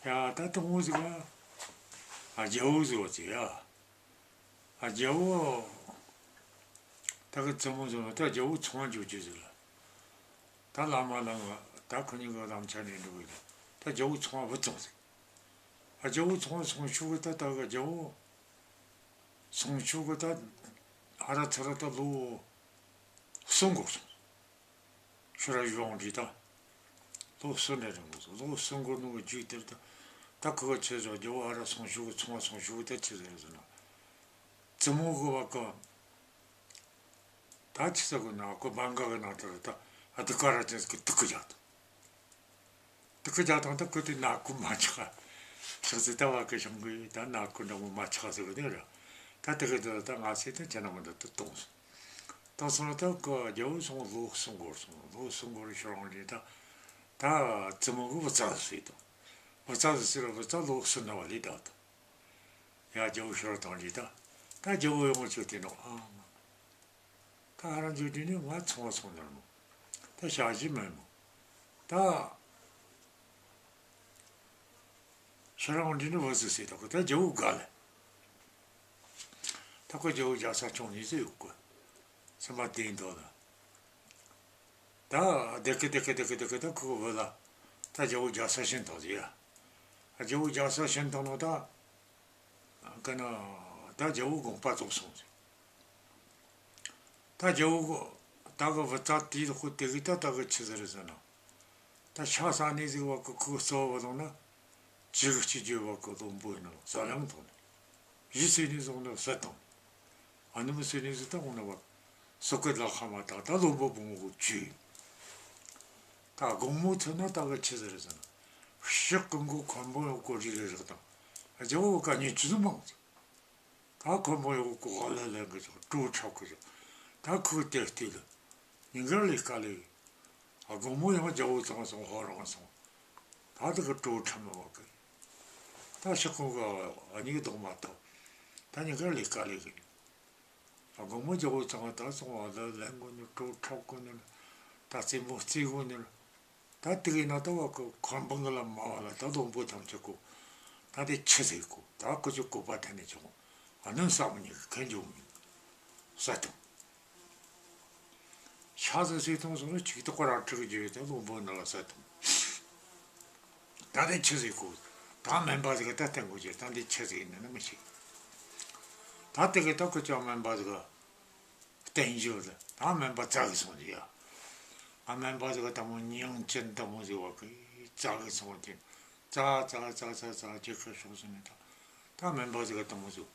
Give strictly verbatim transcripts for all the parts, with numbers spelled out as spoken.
ཡ། ད་དང་པོ་ཟིག་ག་ཨ་རྒྱལ་པོ་ཟིག་ཡོད་ཟེར་ཡ། ཨ་རྒྱལ་པོ་ད་གི་བཙུན་མོ་ཟིག་ཡོད། ད་རྒྱལ་པོ་ཚོང་འགྱོ་རྒྱུ་ཟིག་ལ། ད་ལམ་མ་ལངས་པ་ད་ཁོ་གཉིས་ཀ་ལམ་ཆ་ནས་འགྲོ་གི་ལ། ད་རྒྱལ་པོ་ཚོང་བུད་སོང་ཟིག་ཨ་རྒྱལ་པོ་ཚོང་སོང་ཤུལ་གི་ད་ད་གི་རྒྱལ་པོ་སོང་ཤུལ་གི་ད་ཨ་ར་ཚ་ར་ད་ལོ་གསུམ་འགོར་སོང་། ཤི་ར་ཡོང་དུས་ད་ལོ་གསུམ་རེ་རིང་གོ་སོང་། ལོ་གསུམ་འགོར་ནོ་གི་རྗེས་དེར་ད་ད་ཁོ་གི་ཆི་ཟེར། རྒྱལ་པོ་ཨ་ར་སོང་ཤུལ་གི་ཚོང་སོང་ཤུལ་གི་ད་ཆི་ཟེར་ཟེར་ན། བཙུན་མོ་གི་བ་གི་ད་ཆི་ཟེར་གོ་ན། ཁོ་སྦང་ག་གི་ནང་དུ་ད་ཨ་དུ་ཀ་ར་ཅན་ཟིག་གི་དུག་གི་རྒྱག་ད། དུག་གི་རྒྱག་དང་ད་ཁོ་དེ་ནག་ཁུ་མ་ཆགས། ཤག་ཟིག་ད་བ་གི་ཤང་གི་ད་ནག་ཁུ་འདྲ་མོ་མ་ཆགས་ཟེར་གི་དེ་ར། ད་དེ་གི་དེ་ད་ང་སེ་ད་ཅི་ན་མི་འདུག་ད་བཏང་སོང་། བཏང་སོང་ན་ད་ཁོ་རྒྱལ་པོ་སོང་ལོ་གསུམ་འགོར་སོང་། ལོ་གསུམ་འགོར་ཤི་རང་རེད་ད། ད་བཙུན་མོ་གི་བུ་ཚ་ཟིག་སོས་དང་། བུ་ཚ་ཟིག་སོས་ར་བུ་ཚ་ལོ་གསུམ་ན་བ་ལས་ད་ད། ཡ་རྒྱལ་པོ་ཤི་ར་བཏང་རེད་ད། ད་རྒྱལ་པོ་ཡོང་ཆོག་དེ་ནོ་ཨ་མ། ད་ཨ་རང་ཚོ་དེ་ནས་ང་ཚོང་བ་སོང་ནར་མོ། ད་ཞག་བཞི་མེད་མོ། ད་ཤི་རང་འདི་ནས་བུ་ཟིག་སོས་ད་ཁོ་ད་རྒྱལ་པོ་དགའ་ལེ། ད་ཁོ་རྒྱལ་པོ་རྒྱལ་ས་ཆུང་ནས་ཟིག་ཡོད་གོ། སེམས་པ་བདེ་འདུག་ལ། ད་བདེ་གི་བདེ་གི་བདེ་གི་བདེ་གི་ད་ཁོ་གི་བུ་ལ་ད་རྒྱལ་པོ་རྒྱལ་ས་བྱིན་བཏང་ཟིག་ཡ། རྒྱལ་པོ་རྒྱལ་ས་བྱིན་བཏང་ནོ་ད། ག་ན་ད་རྒྱལ་པོ་དགོངས་པ་རྫོགས་སོང་ཟིག་ད་རྒྱལ་པོ་ད་གི་བུ་ཚ་དེ་ལ་ཁོ་དེ་གི་ད་ད་གི་ཆི་ཟེར་ཟེར་ན། ད་ཤ་ཟ་ནས་ཟིག་བ་གི་ཁོ་གསོ་བ་བླངས་ན། ཅི་གི་ཅི་བརྗོད་བ་གི་བློན་པོ་ཡིན་ན་ཟ་ལང་དང་ནི། ཡིད་སྲིད་ནས་བཟུང་ན་ཟ་དང་། ཨ་ནི་མི་སྲིད་ནས་ཟིག་ད་འོང་ན་བ། སོ་གི་ལ་ཁ་མ་ད་ད་བློན་པོ་བུ་མོ་གི་བཅུ། ད་དགོང་མོ་ཐོན་ན་ད་གི་ཆི་ཟེར་ཟེར་ན། ཕྱི་གི་མགོ་འཁོན་པོ་ཡོད་གོ་རི་རི་རག་དང་། རྒྱལ་པོ་ག་ཉེ་ཆུ་ཟིག་མང་ཟིག་ད་ཁོ་མོ་ཡོ་གོ་ག་ལེ་ལེ་གི་ཅོ་ཀྲོ་ཁྲབ་གི་ཅོ། ད་ཁོ་དེ་ལྟོས་ལ། ཉིན་དཀར་ལས་ཀ་ལས། ཨ་དགོང་མོ་ཡང་རྒྱལ་པོ་ཚང་སོང་ཧོ་རང་སོང་། ད་དེ་གི་ཀྲོ་ཁྲབ་མི་བ་གི། ད་ཤི་ཁོང་གི་ཨ་ནི་གི་གདོང་མ་ཐོབ། ད་ཉིན་དཀར་ལས་ཀ་ལས་གི། ཨ་དགོང་མོ་རྒྱལ་པོ་ཚང་ད་སོང་བ་ལ་ལན་གོ་ནི་ཀྲོ་ཁྲབ་གོ་ནི་ལ། ད་རྩེད་མོ་རྩེ་གོ་ནི་ལ། ད་དེ་གི་ན་ད་བ་གི་འཁོན་པོ་གི་ལ་མ་བ་ལ་ད་བློན་པོ་ཐམས་ཅད་གོ། ད་དེ་ཆི་ཟིག་གོ། ད་ཁོ་ཚོ་བཀོད་པ་ཐད་ནས་བྱུང་། ཨ་ནི་ས་མོ་ཉིད་གི་ཁན་ཇོ་མི་ས་དང་། ཤ་ཟིག་སོས་བཏང་སོང་ན་ཅིག་ཏུ་ཀོ་ར་ཁྲིག་རྒྱུ་ཡོད་དེ་བློན་པོ་ན་ལ་ས་དང་། ད་དེ་ཆི་ཟིག་གོ། ད་སྨན་པ་ཟིག་གི་ད་བསྟན་དགོས་རྒྱུ་ད་འདི་ཆི་ཟིག་ཡིན་ན་མི་ཤེས། ད་དེ་གི་ད་ཁོ་ཚོ་སྨན་པ་ཟིག་གི་བསྟན་རྒྱུ་ལ་ད་སྨན་པ་བཙལ་གི་སོང་རྒྱུ་ཡ། ཨ་སྨན་པ་ཟིག་གི་ད་མོ་ཉིང་ཅན་ད་མོ་ཟིག་བ་གི་བཙལ་གི་སོང་རྒྱུ། བཙལ་བཙལ་བཙལ་བཙལ་བཙལ་རྒྱུ་ཁ་ཤོག་སོང་ནས་ད་ད་སྨན་པ་ཟིག་གི་ད་མོ་ཟིག་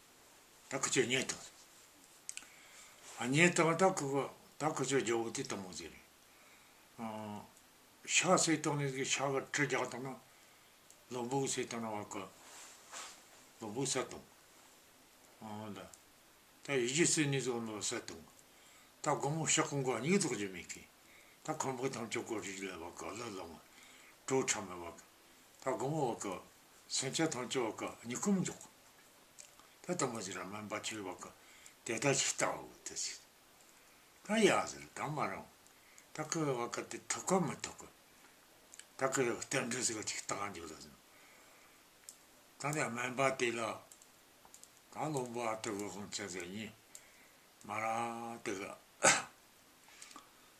ད་ཁོ་ཚོ་རྙེད་དང་། ཨ་རྙེད་དང་ད་ཁོ་གི་ད་ཁོ་ཚོ་རྒྱལ་པོ་དེ་ད་མོ་ཟིག་རེད། ཨ། ཤ་སོས་བཏང་ནས་ཤ་གི་གྲི་རྒྱག་བཏང་ན། བློན་པོ་གིས་སོས་བཏང་ན་བ་གི། བློན་པོ་ས་དང་། ཨ་ལ། ད་ཡིད་ཀྱི་སྲིད་ནས་བཟུང་ནོ་ས་དང་། ད་དགོང་མོ་ཤ་ཁོང་གི་གཉིད་རྫོགས་རྒྱུ་མེད་གི། ད་འཁོན་པོ་ཐམས་ཅད་གོ་རིགས་ལ་བ་གི་ལ་ལ་མ། གྲོ་ཁྲ་མེད་བ་གི། ད་དགོང་མོ་བ་གི། སེམས་ཅན་ཐམས་ཅད་བ་གི་གཉིད་ཁུག་མི་འཇུག་ད་ད་མ་ཟེར་ར་སྨན་པ་ཁྱེད་བ་གི། དེ་ད་ཅིག་ལྟ་འོ་དེ་ཟེར། ད་ཡ་ཟེར་ད་མ་རུང་། ད་ཁོས་བ་གི་དེ་ཐུབ་གི་མི་ཐུབ་གི། ད་ཁོས་རྟེན་འབྲེལ་ཟིག་ཅིག་བཏང་རྒྱུ་ལ་ཟེར། ད་ནི་སྨན་པ་དེ་ལ། ད་བློན་པོ་ཨ་ཏི་བུ་ཧོང་ཅན་ཟེར་ཡིན། མ་ར་དེ་གི།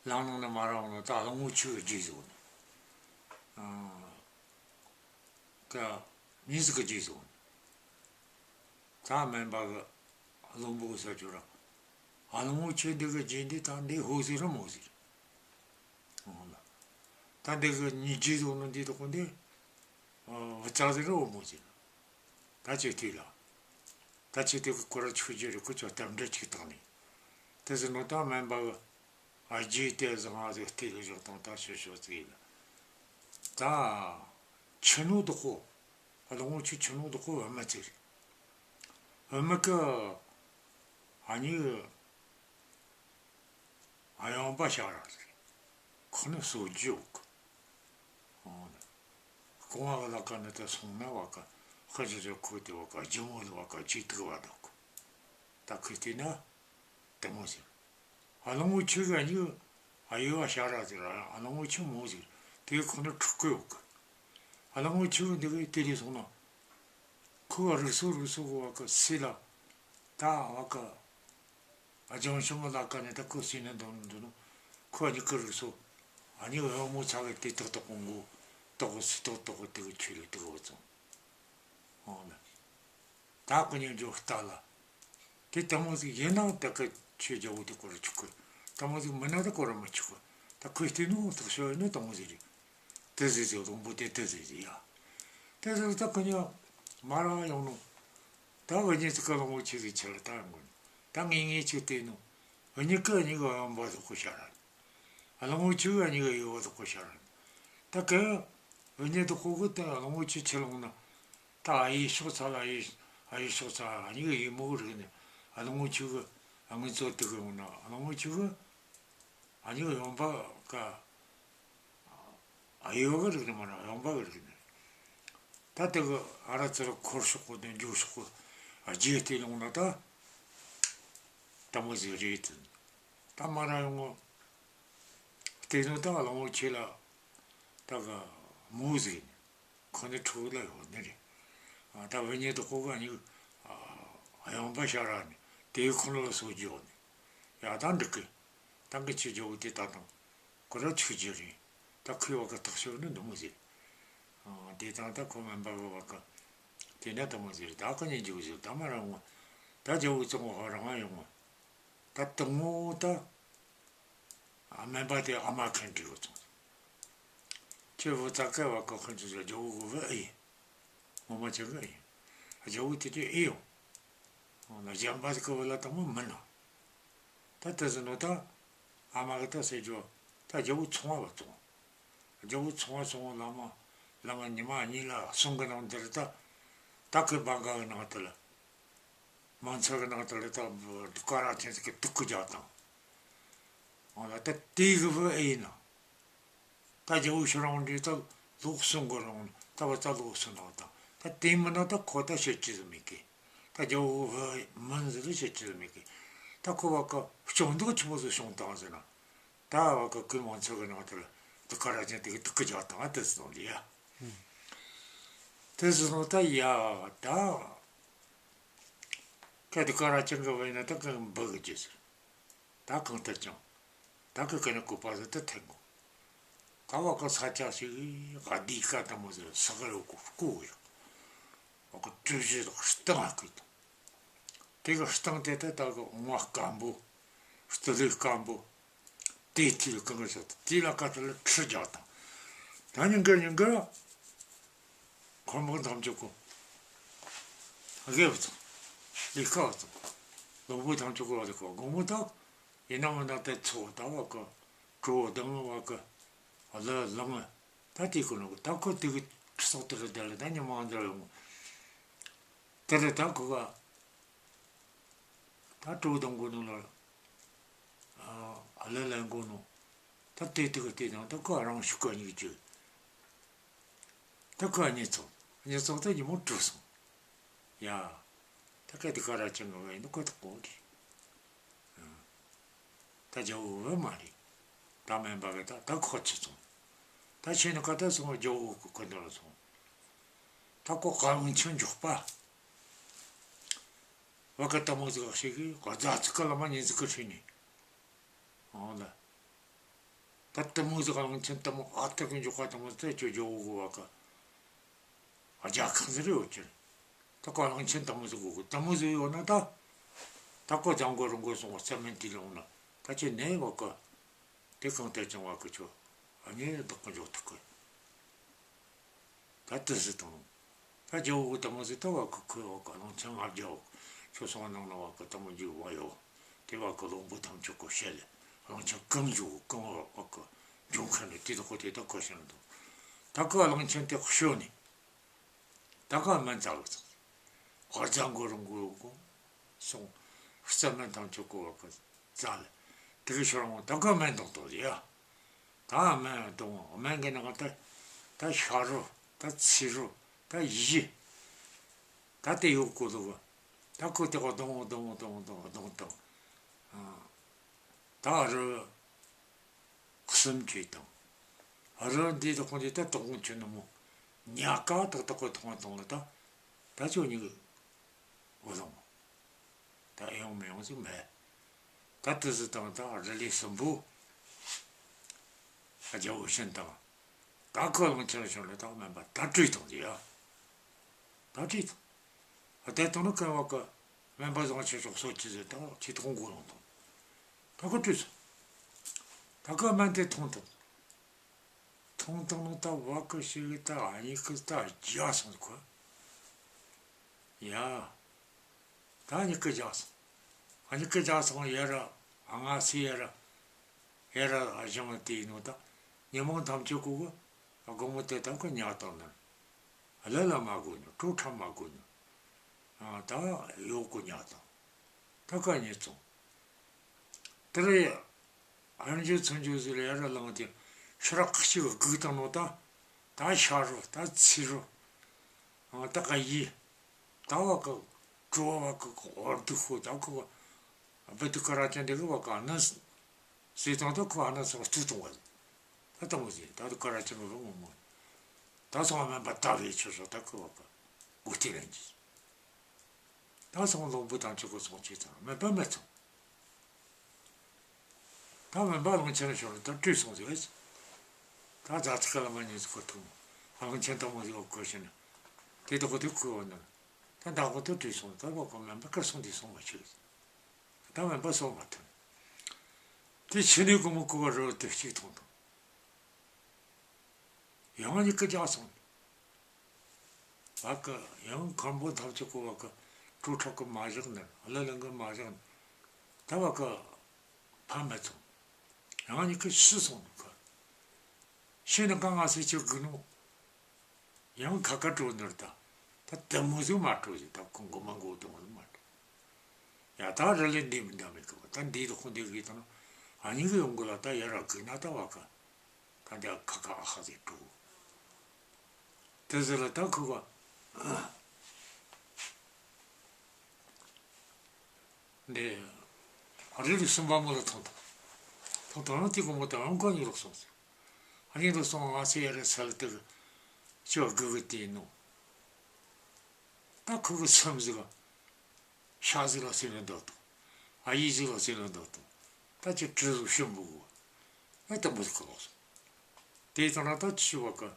ལང་ནང་ནས་མ་ར་འོང་ནོ་ད་གླང་པོ་ཆེ་གི་རྗེས་སུ་འོང་ནོ། ཨ། ཀ། མྱི་ཟིག་གི་རྗེས་སུ་འོང་ནོ། ད་སྨན་པ་གི་བློན་པོ་གི་ས་ཆུ་ར། ཨ་གླང་པོ་ཆེ་འདི་གི་རྗེས་འདི་ད་འདི་ཧོ་ཟིག་ར་མོ་ཟིག་ར། འོང་ལ། ད་འདི་གི་མྱི་རྗེས་སུ་འོང་ནོ་འདི་དག་གོ་འདི། ཨ། བུ་ཚ་ཟིག་ར་འོ་མོ་ཟིག་ར། ད་ཅི་ཐུག་ལ། ད་ཅི་ཐུག་གི་ཀོ་ར་ཆུ་རྒྱུ་རེ་ཁོ་ཚོ་གཏམ་འདྲ་ཅིག་བཏང་ནས། དེ་ཟེར་ནོ་ད་སྨན་པ་གི། ཨ། རྗེས་དེ་བཟང་ང་ཟིག་སྟེ་ལ་བཞག་དང་ད་ཤོད་ཤོད་ཟིག་ཡིན་ལ། ད་ཆུ་ནོ་དག་གོ། ཨ། གླང་པོ་ཆེ་ཆུ་ནོ་དག་གོ་བུད་མེད་ཟིག་རེད། བུད་མེད་གི། ཨ་ནི། ཨ། ཡང་པ་ཤ་ར་ཟིག་ཁོ་ནི་གསོ་རྒྱུ་ཡོད་གི། ཨོ་ནི། རྐང་བ་གི་ལ་ཀ་ནི་ད་སོང་ན་བ་ཀ། ཁ་ཅིག་ཅིག་ཁོ་དེ་བ་ཀ་ལྗིད་མོ་ལ་བ་ཀ་ཅིག་ཐུག་བ་འདུག་གི། ད་ཁོས་བལྟས་ན། དེ་མོ་ཟིག་ཨ་གླང་པོ་ཆེ་གི་གཉིས། ཨ་ཡོ་བ་ཤ་ར་ཟིག་ར་ཨ་གླང་པོ་ཆེ་མོ་ཟིག་དེ་ཁོ་ནི་ཕྲུ་གུ་ཡོད་གི། གླང་པོ་ཆེ་གི་འདི་གི་དེ་ལས་སོང་ན། ཁོ་རིགས་སོ་རིགས་སོ་གི་བ་གི་སྲས་ལ། ད་བ་གི་ཨ་ལྗང་ཤོ་མི་ལ་ཀ་ནས་ད་ཁོ་སྲས་ནས་འདོན་འདོན་ནོ། ཁོ་གཉིས་ཀི་རིགས་སོ། ཨ་ནི་གི་བུ་མོ་ཚ་གི་དེ་ཏག་ཏག་གོང་གོ་ཏོག་གི་སི་ཏོག་ཏོག་གི་དེ་གི་ཆོས་ལས་དེ་གི་བུ་ཚང་། ཨོ་ལ། ད་ཁོ་གཉིས་འཇོག་ལྟ་ལ། དེ་དེ་མོ་ཟིག་ཡིན་ན་ད་གི་ཆོས་རྒྱལ་པོ་དེ་སྐོར་ཆོག་གི། དེ་མོ་ཟིག་མིན་ན་ད་སྐོར་མི་ཆོག་གི། ད་ཁོས་བལྟས་ནོ་ཐག་ཆོད་ནི་དེ་མོ་ཟིག་རེད། དེ་ཟིག་ཟིག་བློན་པོ་དེ་དེ་ཟིག་ཟིག་ཡ། དེ་ཟིག་ད་ཁོ་གཉིས་མ་ར་ཡོང་ནོ། ད་བུ་གཉིས་ཚིག་གི་གླང་པོ་ཆེ་ཟིག་ཆེ་ལ་ད་ཡོང་གོ་ནི། ད་ངེས་ངེས་ཆིག་བལྟས་ནོ། བུ་གཉིས་ཀི་གཉིས་གི་བུ་ཡོན་པ་ཟིག་ཁོ་ཤ་ར། གླང་པོ་ཆེ་གི་གཉིས་གི་ཡུལ་བ་ཟིག་ཁོ་ཤ་ར། ད་གི་བུ་གཉིས་དེ་ཁོ་གི་ད་གླང་པོ་ཆེ་ཆེ་ལོང་ན། ད་ཨ་ཡེ་ཕྱོགས་ཚ་ལ་ཨ་ཡེ་ཨ་ཡེ་ཕྱོགས་ཚ་ཨ་གཉིས་གི་ཡུལ་མོ་གི་རིགས་ནས་གླང་པོ་ཆེ་གི་ཨ་ངི་ཚོ་དེ་གི་ཡོང་ན་གླང་པོ་ཆེ་གི་ཨ་གཉིས་གི་ཡོན་པ་ག་ཨ་ཡོ་གི་རིགས་ནས་མ་ན་ཡོན་པ་གི་རིགས་ནས། ད་དེ་གི་ཨ་ར་ཙི་ར་འཁོར་ཕྱོགས་གི་དེ་འཇུག་ཕྱོགས་གི་རྗེས་དེ་ཡོང་ན་ད་དེ་མོ་ཟིག་རེད་དེ། ད་མ་ར་ཡོང་ངོ་བལྟས་ནོ་ད་གླང་པོ་ཆེ་ལ་ད་གི་མོ་ཟིག་ནི། ཁོ་ནི་ཕྲུ་གུ་ལ་ཡོད་ནི་རེད། ཨ་ད་བུ་གཉིས་དེ་ཁོ་གི་གཉིས་ཨ་ཡོན་པ་ཤ་ར་ནི་དེ་ཁོ་ན་ལ་སོ་རྒྱུ་ཡོད་ནི། ཡ་ད་འགྲིག་གི། ད་གི་ཆོས་རྒྱལ་པོ་དེ་ད་དང་ཁོ་ར་ཆོས་རྒྱུ་རེད། ད་ཁོའི་བ་གི་ཐག་ཆོད་ནི་འདི་མོ་ཟིག། ཨ་དེ་དང་ད་ཁོ་མིན་པ་གི་བ་གི་དེ་ན་དེ་མོ་ཟིག་རེད། ད་ཁོ་གཉིས་འཇུག་ཟིག་ད་མ་ར་ཡོང་ངོ་། ད་རྒྱལ་པོ་གཙོ་བོ་ཧོ་རང་ཡོང་ངོ་། ད་དེ་མོ་ད། ཨ་སྨན་པ་དེ་ཨ་མ་མཁན་དྲིས་པ་སོང་། ཁྱོད་བུ་ཙག་གེ་བ་གི་ཁོ་ཚོ་རྒྱལ་པོ་གི་བུ་ཨེ་ཡིན། ངོ་མ་ཁྱོད་གི་ཨེ་ཡིན། རྒྱལ་པོ་དེ་དུས་ཨེ་ཡོང་། འོ་ན་གཞན་པ་ཟིག་གི་བུ་ལ་དེ་མོ་མིན་ནོ། ད་དེ་ཟེར་ནོ་ད་ཨ་མ་གི་ད་ཟེར་རྒྱུ་ད་རྒྱལ་པོ་ཚོང་བ་བ་བཙོང་། རྒྱལ་པོ་ཚོང་བ་སོང་བ་ལ་མ་ལ་མ་ཉི་མ་གཉིས་ལ་གསུང་གི་ནང་འདིར་ད་ད་ཁོས་སྦ་ག་གི་ནང་དུ་ལ། མང་ཚོགས་ཀྱི་ནང་དུ་ལ་ད་ཀ་ར་ཅན་ཟིག་གིས་དུག་གི་རྒྱག་དང་། འོ་ལ་ད་དེ་གི་བུ་ཨེ་ཡིན་ན། ད་རྒྱལ་པོ་ཤི་རང་འདྲི་ད་ལོག་སོང་གི་རང་ད་བ་ད་ལོག་སོང་ནང་དང་ད་དེ་མིན་ན་ད་ཁོ་ད་བཤད་རྒྱུ་ཟིག་མེད་གི། ད་རྒྱལ་པོ་བུ་མིན་ཟིག་ལ་བཤད་རྒྱུ་ཟིག་མེད་གི། ད་ཁོ་བ་ཀ་སྐྱོན་འདོགས་ཆི་མོ་ཟིག་བྱུང་བཏང་ཟེར་ན། ད་བ་ཀ་ཀུན་མང་ཚོགས་ཀྱི་ནང་དུ་ལ་དུག་ཀ་ར་ཅན་དེ་གིས་དུག་གི་རྒྱག་དང་ཨ་དེ་ཟིག་དང་རེད་ཡ། དེ་ཟེར་ནོ་ད་ཡ་ད། གལ་ཏེ་ཀ་ར་ཅན་གི་བུ་ཡིན་ན་ད་གང་འབུ་གི་རྒྱུ་ཟེར། ད་གང་ལྟར་ཀྱང་ད་གི་ཀ་ནི་བཀོད་པ་ཟེར་ད་འཐེན་དགོ། ཀ་བ་ཀ་ས་ཆ་ཞིག་ག་ལྡེ་ཀ་དེ་མོ་ཟེར་ས་ག་ཡོད་གོ་བཀོད་ཡོད། བ་ཀ་གྲུ་བཞི་དང་སྟེང་ང་བཀོད་དང་། དེ་གི་སྟེང་དེ་ད་ད་གི་འོང་བ་སྐམ་པོ། རྩི་ལུད་སྐམ་པོ། དེའི་དུས་ལ་གང་གི་ཟེར་དེ་ལ་ཀ་ཏི་ལ་ཁྲི་རྒྱག་དང་། ད་ཉིན་དཀར་ཉིན་དཀར་ཁོར་མོ་དམ་ཆོས་གོ། དགེ་བ་དང་། ལས་ཀ་བ་དང་། ལོག་པོ་དམ་ཆོས་གོ་བ་དེ་གོ་དགོང་མོ་དག་ཡིན་ན་མིན་ན་དེ་ཚོ་ད་བ་གི་གྲོ་བོ་དང་བ་གི་ལ་ལང་ད་དེ་གོ་ནོ་ད་ཁོ་དེ་གི་ཁྲི་སོགས་དེ་གི་དེ་ལ་ད་ཉི་མ་འདྲ་ཡོང་། དེ་ལ་ད་ཁོ་ག་ད་གྲོ་བོ་དང་གོ་ནོ་ལ། ཨ་ལ་ལ་གོ་ནོ། ད་དེ་དེ་གི་དེ་དང་ད་ཁོ་རང་ཤུགས་ག་ཉིག་ཅིག་ད་ཁོ་གཉིས་ཚོགས། གཉིས་ཚོགས་ད་ཉིན་མོ་དྲུག་སོང་། ཡ། ད་གལ་ཏེ་ཀ་ར་ཅན་གི་བུ་ཡིན་ན་ཁོ་ད་གོ་གི། ཨ། ད་རྒྱལ་པོ་བུ་མ་རེད། ད་སྨན་པ་གི་ད་ད་ཁོ་ཆི་སོང་། ད་ཕྱི་ནས་ཀ་ད་སོང་རྒྱལ་པོ་གི་ཁོ་འདི་ལ་སོང་། ད་ཁོ་གླང་ཆེན་འཇོག་པ། བ་ཀ་དེ་མོ་ཟིག་ཞིག་གིས་ག་རྫ་ཚིག་ག་ལ་མ་ཉིན་ཟིག་གི་ཁྲིད་ནས། འོ་ལ། ད་དེ་མོ་ཟིག་གླང་ཆེན་དེ་མོ་ཨ་ཐུར་གི་འཇོག་པ་དེ་མོ་ཟིག་ད་ཁྱོད་རྒྱལ་པོ་གི་བ་ཀ་རྒྱལ་ཁང་ཟིག་རེད་ཡོད་ཀྱི། ད་ཁོ་གླང་ཆེན་དེ་མོ་ཟིག་དགོས་གི་དེ་མོ་ཟིག་ཡོད་ན་ད། ད་ཁོ་ལྗང་གོ་རིང་གོ་སོང་བ་རྩྭ་སྨན་དེ་ལོངས་ན་ད་ཁྱོད་ནས་བ་ཀ་དེ་གང་ལྟར་ཀྱང་བ་ཀ་ཁྱོད་ཨ་ནི་བདག་གི་འཇོག་ཐུབ་གི། ད་དེ་ཟིག་དང་། ད་རྒྱལ་པོ་དེ་མོ་ཟིག་ད་བ་ཀ་ཁོས་བ་ཀ་གླང་ཆེན་ལྔ་བརྒྱ་བ་ཁྱོད་སོང་ནང་ན་བ་ཀ་དེ་མོ་འཇུག་བ་ཡོད། དེ་བ་ཀ་བློན་པོ་ཐམས་ཅད་ཀོ་བཤད་ལས་གླང་ཆེན་གང་འཇུག་གང་བ་ཀ་འཇུག་མཁན་ནི་དེ་དག་གོ་དེ་དག་གོ་བཤད་འདུག་ད་ཀ་གླང་ཆེན་དེ་ཤོར་ནས། ད་ཀ་སྨན་བཙལ་བ་ཙང་། ཧོར་རྫ་མགོ་རུ་མགོ་གོ་སོང་། རྩྭ་སྨན་ཐམས་ཅད་ཀོ་བ་ཀ་བཙལ་ལས། དེ་གི་ཤོར་འོང་ད་ཀ་སྨན་འདོན་དོ་ཡ། ད་སྨན་འདོན་སྨན་གི་ནང་ད་ད་ཤ་རོ་ད་ཚིལ་རོ་ད་ཡི། ད་དེ་ཡོད་གོ་དོ་གོ། ད་ཁོ་དེ་གོ་འདོན་འདོན་འདོན་འདོན་འདོན་དང་། ཨ། ད་རུ་གསུམ་གྱིས་དང་། རུ་འདི་དག་ཁོང་དེ་ད་དོག་ཁོང་ཆུ་ནུ་མོ། ཉག་ག་ཏག་ཏག་གི་མཐོང་བཏང་ལ་ད། ད་ཁྱོད་གཉིས་ཀྱི་བུ་ལོན། ད་ཨེ་ཡོང་མི་ཡོང་ཟིག་མེད། ད་དེ་ཟིག་དང་ད་རི་ལི་གསུམ་པོ། རྒྱལ་པོ་ཤིན་དང་། ད་ཁོ་གླང་ཆེན་ཞོར་ལ་ད་སྨན་པ་ད་བྲོས་བཏང་ཟིག་ཡ། ད་བྲོས་བཏང་། ཨ་དེ་དང་ནི་ཀ་བ་ཀ་སྨན་པ་བཟང་ཆེ་ཤོག་སོ་ཅི་ཟེར་ད་ཆི་ཐོག་མགོ་ལོང་དང་། ད་ཁོ་བྲོས་སོང་། ད་ཁོ་སྨན་དེ་འཐུང་དང་། འཐུང་དང་ནི་ད་བ་ཀ་ཞིག་གི་ད་ཨ་ཉིག་གི་ད་རྒྱགས་སོང་ཁོ། ཡ། ད་ཨ་ཉིག་གི་རྒྱགས་སོང་། ཨ་ཉིག་གི་རྒྱགས་སོང་ཡ་ར། ཨ་ང་སི་ཡ་ར། ཡ་ར་ཨ་ཞང་དེ་ཡིན་ནོ་ད། ཉི་མ་ཐམས་ཅད་ཀོ་གི། ཨ་དགོང་མོ་དེ་ད་ཁོ་ཉལ་བཏང་ནི། ཨ་ལ་ལ་མ་དགོས་ནི། བྲོ་འཁྲབ་མ་དགོས་ནི། ཨ་ད་ཡོག་གོ་ཉལ་བཏང་། ད་ཁ་ཉལ་བཙོང་། དེ་རེད། ཨ་འཇུ་ཚུན་འཇུ་ཟིག་ལ་ཡ་ར་ལངས་ཏེ་ཤ་ར་ཁ་ཅིག་སྒུག་བཏང་ནོ་ད། ད་ཤ་རོ་ད་ཚི་རོ། ཨ་ད་ག་ཡི། ད་བ་ཀ་བྲོ་བ་ཀ་འོར་དུ་ཤོ་ད་ཁོ་བ་དུ་ཀ་ར་ཅན་དེ་གི་བ་ཀ་ནི་སྲིད་དང་ད་ཁོ་ཨ་ན་སོང་བཏུ་བཏང་བ་ཟིག་ད་དང་བོ་ཟིག་ད་དུ་ཀ་ར་ཅན་གི་བུ་ངོ་མོ། ད་སོང་སྨན་པ་ད་བེད་ཆོད་སོ་ད་ཁོ་བ་ཀ་མགོ་ཐེ་ལན་གྱི། ད་སོང་བློན་པོ་དང་ཆོ་གོ་སོང་ཅི་ཙང་སྨན་པ་མེད་སོང་། ད་སྨན་པ་གླང་ཆེན་ཞོར་ད་བྲོས་སོང་ཟེར། ད་རྫ་ཚིག་ག་ལ་མ་ཉིན་ཟིག་གོ་ཐུག་མོ། གླང་ཆེན་དང་མོ་ཟིག་གོ་ཤེ་ན། དེ་དག་གོ་དེ་ཁུ་བ་ན། ད་ད་གོ་ད་བྲོས་སོང་། ད་བ་གོ་སྨན་པ་ཀར་སོང་དེ་སོང་མ་ཆུག་ད་སྨན་པ་སོང་མ་ཐུབ། དེ་ཕྱི་ནས་གོ་མོ་ཁུ་བ་རོ་དེ་གཅིག་ཐོང་དང་། ཡང་ཉིག་གི་རྒྱགས་སོང་། བ་ཀ་ཡང་འཁོར་འབུམ་ཐམས་ཅད་ཀོ་བ་ཀ་བྲོ་འཁྲབ་གི་མ་བཞག་ནི། ཨ་ལ་ལང་གི་མ་བཞག་ནི། ད་བ་ཀ་ཕ་མེད་སོང་། ཡང་ཉིག་གི་ཤི་སོང་ནི་ཁ། ཤི་ནི་གང་ང་སེ་ཆུ་གི་ནོ། ཡང་ཁ་ཁ་བྲོ་ནི་རེད་ད། ད་དེ་མོ་ཟིག་མ་བྲོ་ཟིག་ད་ཁོང་གོ་མ་གོ་དེ་མོ་ཟིག་མ་བྲོ། ཡ་ད་རི་ལི་འདི་མི་འདའ་མེད་གི་བ་ད་འདི་དུ་ཁོང་འདི་གི་དང་ཨ་ཉིག་གི་ཡོང་གི་ལ་ད་ཡ་ར་གི་ན་ད་བ་ཀ། ད་འདི་ཁ་ཁ་ཨ་ཧ་ཟེར་འགྲོ། དེ་ཟེར་ལ་ད་ཁུ་བ། འདི། ཨ་རི་རི་སུམ་པ་མོ་ལ་ཐོང་ཐོང་། ཐོང་ཐོང་ན་དེ་གོ་མོ་ད་ཨང་ཀ་ཉིག་ལོག་སོང་ཟེར། ཨ་ཉིག་ལོག་སོང་ང་སེ་ཡ་རེ་ས་ལ་དེ་གི་ཅོ་གི་གི་དེ་ནོ། ད་ཁུ་གི་སེམས་ཟིག་ག་ཤ་ཟིག་ལ་སེ་ལ་འདོད་དོ། ཨ་ཡི་ཟིག་ལ་སེ་ལ་འདོད་དོ། ད་ཅི་དྲི་ཟུག་ཤུམ་བུ་གོ། ཨེ་ད་མོ་ཟིག་ག་ལོག་སོང་། དེ་ཙང་ན་ད་ཆི་བ་ཀ།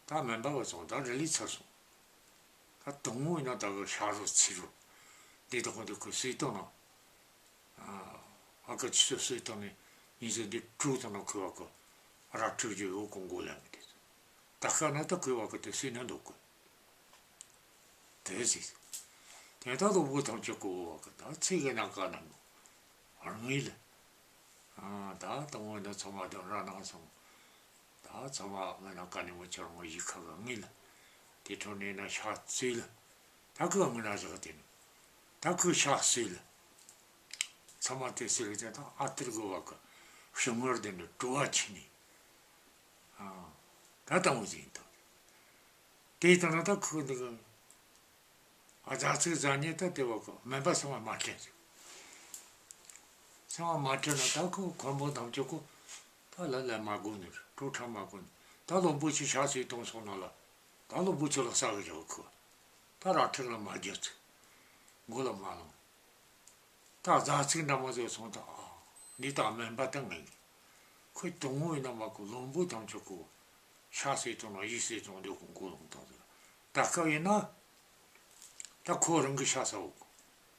ད་སྨན་པ་བ་སོང་ད་རི་ལི་ཚར་སོང་། ད་དང་བོ་ཡིན་ན་ད་གི་ཤ་རོ་ཚི་རོ། འདི་དག་ཁོ་འདི་ཁོ་སུས་བཏང་ན། ཨ་ཨ་ཀ་ཆི་ཆོ་སུས་བཏང་ནས་ཡིན་ཟེར་འདི་དྲུག་དང་ན་ཁོས་བ་ཀ་ར་དྲུག་རྒྱུ་ཡོད་གོང་གོ་ལེན་གི་དེ། ད་ཤ་ན་ད་ཁོས་བ་ཀ་དེ་སུས་ན་འདུག་གི། དེ་ཟིག་དེ་ད་ལོ་བོ་ཐམས་ཅད་གོ་བ་ཀ་ད་ཚིག་གི་ན་ཀ་ན་མོ། རང་ཡིན་ལ། ཨ་ད་དང་བོ་ཡིན་ན་ཚང་མ་དང་ར་ནང་སོང་། ད་ཚང་མ་ང་ན་ཀ་ནས་མོ་ཆོར་མོ་ཡི་ཁ་ག་ངི་ལ། དེ་འཕྲོ་ནས་ན་ཤ་བཙོས་ལ། ད་ཁུ་ངི་ན་བཞག་དེ་ནི། ད་ཁུ་ཤ་བཙོས་ལ། ཚང་མ་དེ་བཙོས་ལ་དེ་ད་ཨ་ཏིར་གོ་བ་ཀ་ཤུ་ངར་དེ་ནི་བྲོ་བ་ཆི་ནི། ཨ་ད་དང་བོ་ཟིན་ཏོ། དེ་ལྟར་ན་ད་ཁུ་འདི་གི། ཨ་ཛ་ཚིག་ཛ་ཉེ་ད་དེ་བ་ཀ་སྨན་པ་ཚང་མ་མ་དྲན་ཟིག་ཚང་མ་མ་དྲན་ན་ད་ཁོ་འཁོར་འབུམ་ཐམས་ཅད་ཀོ། ད་ལ་ལ་མ་དགོས་ནི་རེད། བྲོ་འཁྲབ་མ་དགོས་ནི། ད་བློན་པོ་ཆོས་ཤ་ཟོས་བཏང་སོང་ན་ལ། ད་བློན་པོ་ཆོས་ལ་ཟ་གི་བཞག་ཁོ། ད་ར་ཁྲིག་ལ་མ་རྒྱབ་ཚིག་མགོ་ལ་མ་ལངས། ད་ཛ་ཚིག་འདྲ་མོ་ཟོས་སོང་ད། ཨ་འདི་ད་སྨན་པ་ད་ངན་གི། ཁོས་དང་བོ་ཡིན་ན་མ་ཁོ་བློན་པོ་ཐམས་ཅད་ཀོ། ཤ་ཟོས་བཏང་ན་ཡིག་ཟོས་བཏང་འདི་ཁོ་མགོ་ལོང་བཏང་ཟིག་ད་སྐབས་ཡིན་ན། ད་ཁོ་རང་གི་ཤ་ཟ་འོ།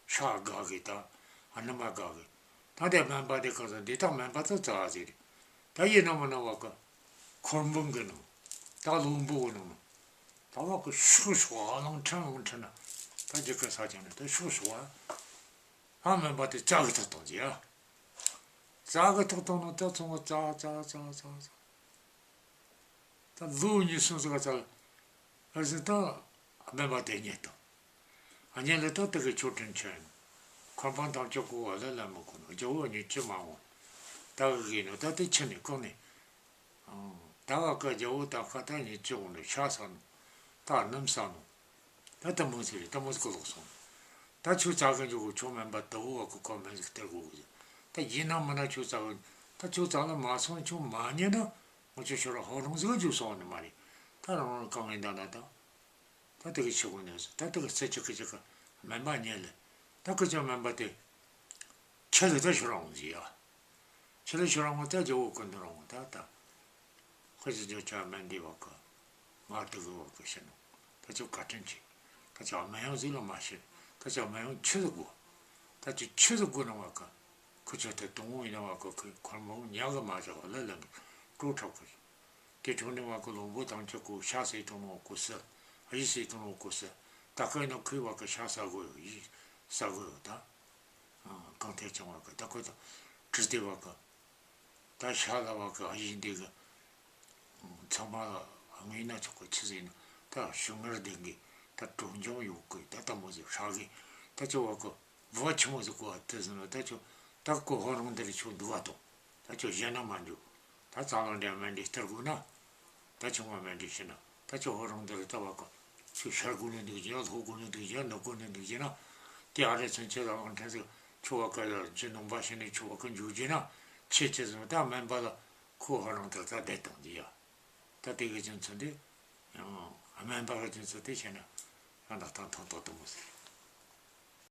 ཤ་དགའ་གི་ད། ཨ་ནི་མ་དགའ་གི། ད་དེ་སྨན་པ་དེ་གང་ཟེར་འདི་དག་སྨན་པ་ད་ཙ་ཟེར། ད་ཡིན་ན་མིན་ན་བ་ཀ། འཁོར་འབུམ་གི་ནང་། ད་བློན་པོ་གི་ནང་། ད་བ་ཀ་ཤོག་ཤོག་ཨ་ལང་ཁྲན་ལང་ཁྲན་ན། ད་རྒྱུ་སྐར་ས་ཀྱང་ནི་ད་ཤོག་ཤོག་ཨ། ཨ་སྨན་པ་དེ་ཙ་གི་ཐོག་བཏང་ཟིག་ཡ། ཙ་གི་ཐོག་བཏང་ན་ད་ཚང་མ་ཙ་ཙ་ཙ་ཙ་ཙ། ད་ལོ་གཉིས་གསུམ་ཟིག་ག་ཙ་ལ། ཨ་ཟིན་ད་སྨན་པ་དེ་རྙེད་དང་། ཨ་རྙེད་ལ་ད་དེ་གི་ཆོས་ཁྲིམས་ཆེན། འཁོར་འབུམ་ཐམས་ཅད་གོ་བ་ལ་ལ་མི་གོ་ནོ་རྒྱལ་བོ་གཉིས་ཅི་མ་འོང་། ད་གི་གི་ནོ་ད་དེ་ཆི་ནས་གོ་ནས། ཨང་། ད་བ་ཀ་རྒྱལ་བོ་ད་ཁ་ད་གཉིས་ཅི་འོང་ནས་ཤ་ཟ་ནོ། ད་སྣུམ་ཟ་ནོ། ད་ད་མོ་ཟེར་རེད། ད་མོ་ཟེར་གོ་ལོག་སོང་། ད་ཁྱོད་ཙ་གི་འཇུག་གོ་ཁྱོད་སྨན་པ་ད་བོ་བ་ཀ་ཁོ་སྨན་ཟིག་སྟེར་གོ་གི། ད་ཡིན་ན་མིན་ན་ཁྱོད་ཙ་གི། ད་ཁྱོད་ཙ་ལ་མ་སོང་ཁྱོད་མ་རྙེད་ན། ང་ཚོ་ཤོར་ཧོ་རང་ཟིག་རྒྱུག་སོང་ནི་མ་རེད། ད་ ད་རང་རང་གང་ཡིན་ད་ན་ད། ད་དེ་གི་ཆི་གོ་ནས་ཟེར། ད་དེ་གི་རྩེ་གཅིག་གི་གཅིག་གི་སྨན་པ་ཉལ་ལེ། ད་ཁུ་ཆོ་སྨན་པ་དེ་ཁྱི་ལ་ད་ཤོར་འོང་ཟིག་ཡ། ཁྱི་ལ་ཤོར་འོང་ད་རྒྱལ་བོ་ཀུན་ཏུ་རང་ད་ད། ཁོ་ཅི་ཅོ་ཅོ་སྨན་འདི་བ་ཀི། ང་དེ་གི་བ་ཀི་ཤི་ནོ། ད་ཅོ་བཀའ་དྲིན་ཆེ། ད་ཅོ་སྨན་ཡང་ཟིག་ལ་མ་ཤི། ད་ཅོ་སྨན་ཡང་ཆི་ཟིག་དགོ། ད་ཅོ་ཆི་ཟིག་དགོ་ན་བ་ཀི། ཁུ་ཆོ་དེ་དུང་བོ་ཡིན་ན་བ་ཀི་ཁོ་ཁོར་མོ་ཉག་གི་མ་བཞག་ལ་ལ་ནི་ཀྲོ་ཁྲག་གི། དེ་འཕྲོ་ནས་བ་ཀི་ལོང་བུ་དང་ཆུ་ཀོ་ཤ་ཟོས་བཏང་ནོ་ཀོ་ཟེར། གཡུ་ཟོས་བཏང་ནོ་ཀོ་ཟེར། ད་ཁོ་ཡིན་ན་ཁོས་བ་ཀི་ཤ་ཟ་གོ་ཡོད། གཡུ་ཟ་གོ་ཡོད་ད། ཨ། གང་ཐད་ཀྱང་བ་ཀི་ད་ཁོ་ད་བྲིས་ཏེ་བ་ཀི། ད་ཤ་ལ་བ་ཀི་གཡུ་འདི་གི། ཚང་མ་ལ་དངོས་ན་ཆོག་གི་ཆི་ཟིག་ན་ད་ཞུ་ངར་ལྡན་གི། ད་གྲོང་འཇང་ཡོད་གི། ད་ད་མོ་ཟིག་ཧྲ་གི། ད་ཅོ་བ་ཀི་བུ་ཆི་མོ་ཟིག་གོ་བ་དེ་ཟིན་ན་ད་ཅོ་ད་ཀོ་ཧོ་རང་འདིར་ཆོ་འདུག་བ་དང་། ད་ཅོ་གཞན་ན་མ་འཇུ། ད་ཙ་ལ་འདྲ་སྨན་འདི་སྟེར་དགོས་ན། ད་ཆུང་མ་སྨན་འདི་ཤི་ན། ད་ཅོ་ཧོ་རང་འདིར་ད་བ་ཀི་ཆུ་ཤར་དགོས་ནི་འདུག་ཅེ་ན། ལྷོ་དགོས་ནི་འདུག་ཅེ་ན། ནུབ་དགོས་ནི་འདུག་ཅེ་ན། དེ་ཨ་རེ་ཚུན་ཆད་ལ་ཨང་ཕྲན་ཟིག་ཆུ་བ་ཀི་ལ་ཅི་ནང་པ་ཤི་ནི་ཆུ་བ་ཀི་འཇུ་རྒྱུ་ན། ཆེ་ཆེ་ཟིན་ད་སྨན་པ་ལ་ཁོ་ཧོ་རང་འདིར་ད་བསྡད་བཏང་རྒྱུ་ཡ། ད་དེ་གི་རྒྱུ་མཚན་དེ། ཡང་སྨན་པ་གི་རྒྱུ་མཚན་དེ་བཤད་ན། ཡང་ད་ཐང་ཐང་ཏོག་ཏོ་མོ་ཟིག